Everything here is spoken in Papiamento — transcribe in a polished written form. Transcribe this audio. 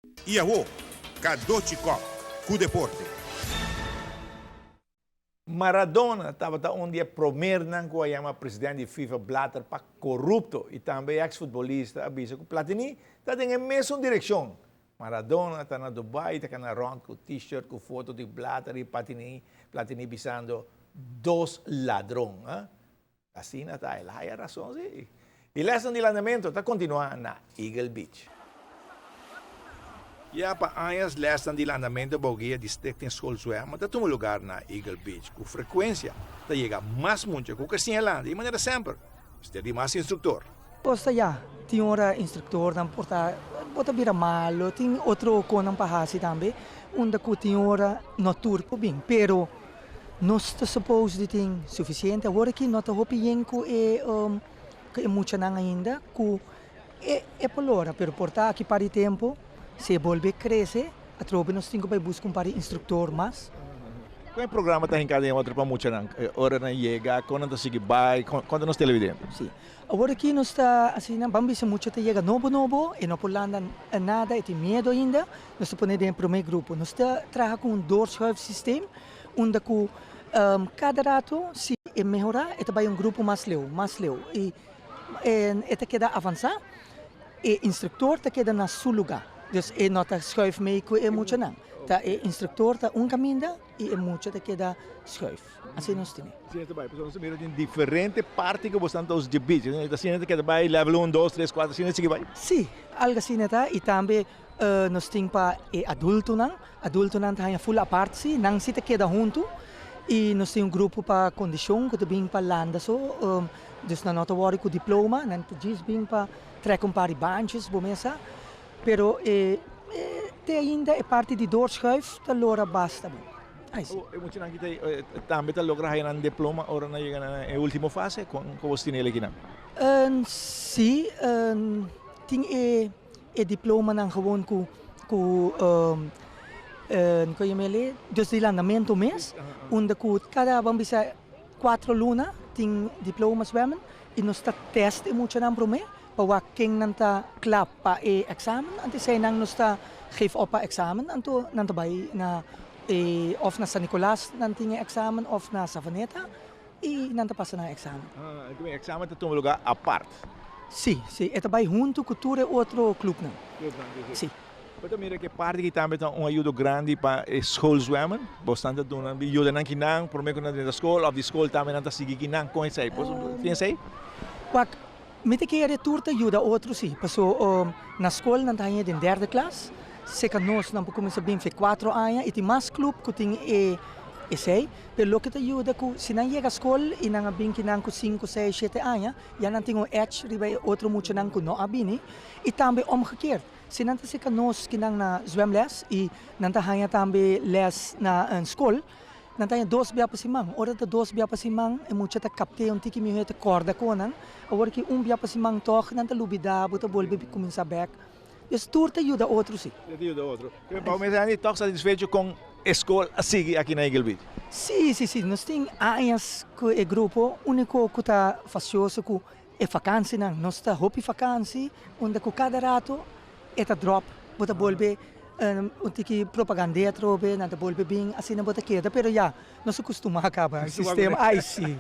I awo, Cadochi Kock ku deporte. Maradona tabata un di e promernan ku a yama president di FIFA Blatter pa korupto i tambe e eks futbolista a bisa ku Platini ta den e mesun direkshon. Maradona ta na Dubai i ta kana rònt ku t-shirt ku foto di Blatter i Platini, Platini bisando dos ladron. Asina ta, el haya rason si. E lesnan di landamentu ta kontinuá na Eagle Beach. Ya pa añas lesnan di landamentu bou guia di Stichting School Zwemmen ta tuma lugar na Eagle Beach. Ku frekuensia ta yega mas mucha ku ke siña landa i manera semper mester di mas instruktor. Kosta ya, tin ora instruktornan por ta bo ta bira malo, tin otro konan pa hasi tambe, unda ku tin ora no tur por bin, pero Nos ta suppose di tin suficiente. Awor aki no ta hopi yen cu e cu e muchanan ainda cu e e por lora, pero por ta aki par di tempo si e bolbe crece atrobe nos tin cu bay busca un par di instructor mas. Con e programa ta hinca den otro pa muchanan ora nan yega, con nan ta sigui bay, con ta nos televidente? Si, awor aki nos ta asina, ban bisa mucha ta yega nobo nobo, e no por landa nada, e tin miedo ainda, nos ta pone den e prome grupo. Nos ta traha cu un doorschuifsysteem unda ku kada rato si e mehorá e ta bai un grupo mas leu, mas leu i e ta keda avansá, e instruktor ta keda na su lugá, dus e no ta schuif mei ku e muchanan, ta e instruktor ta un kaminda i e mucha ta keda schuif, asina nos tene. Asina ta bai, pasobra nos ta mira tin diferente parti ku boso ta usa dje beach, asina ta keda bai level un, dos, tres, kuater, asina ta sigui bai? Si, algu asina ta i tambe Nos tin pa e adultonan, adultonan ta haña full apart si, nan si ta keda huntu y nos tin un grupo pa condicion cu ta bin pa landa so, dus nan no ta worry cu diploma, nan ta djis bin pa trek un par di bandjes bo mesa, pero e te ainda e parti di doorschuif ta lora basta bon. Ay si. E muchanan ki ta tambe ta logra haña nan diploma ora nan yega na e ultimo fase? Con bo tin el akinan? Si, tin e. E diplomanan gewoon ku ku ku yam'e dus di landamentu mes unda ku kada ban bisa kuatro luna tin diploma zwemmen i nos ta test e muchanan promé pa wak ken nan ta kla pa e eksamen anto eseinan nos ta geef op pa eksamen anto nan ta bai na e òf na San Nicolas nan tin e eksamen òf na Savaneta. I nan ta pasa nan eksamen. Ah, e eksamen ta tuma lugar apart? Sí, sí, e ta bai huntu ku tur e otro klupnan. Klupnan, sí, sí. Sí. Bo ta mira ku e parti aki tambe ta un ayudo grandi pa e schoolzwemmen? Bo stan ta duna yuda nan kinan prome ku nan drenta skol òf di skol tambe nan ta sigui kinan? Kon esei? Bo tin esei? Wak, mi ta kere tur ta yuda otro sí, paso na skol nan ta haña den derde klas, seka nos nan por kuminsá bin fe kuatro aña i tin mas klup ku tin e esei. Pero loke ta yuda ku si nan yega skol i nan a bin kinan ku sinku, seis, shete aña, ya nan tin un edge riba e otro muchanan ku no a bini. I tambe omgekeerd, si nan ta seka nos kinan na zwemles i nan ta haña tambe les na skol, nan ta haña dos bia pa siman. Ora ta dos bia pa siman e mucha ta kapte un tiki mihó, e ta kòrda ku nan. Awor ki un bia pa siman tòg nan ta lubidá, bo ta bolbe kuminsá bèk. Dus tur ta yuda otro si. Tur ta yuda otro. Pero pa bo mester handi tòg satisfecho kon e skol a sigui aki na Eagle Beach? Si, si, si. Nos tin añas ku e grupo. Úniko ku ta fasioso ku e fakansinan. Nos ta hopi fakansi unda ku kada rato e ta dròp. Bo ta bolbe un tiki propagand'é atrobe, nan ta bolbe bin, asina bo ta keda. Pero ya, nos a kustumá kaba e sistema. Ai si.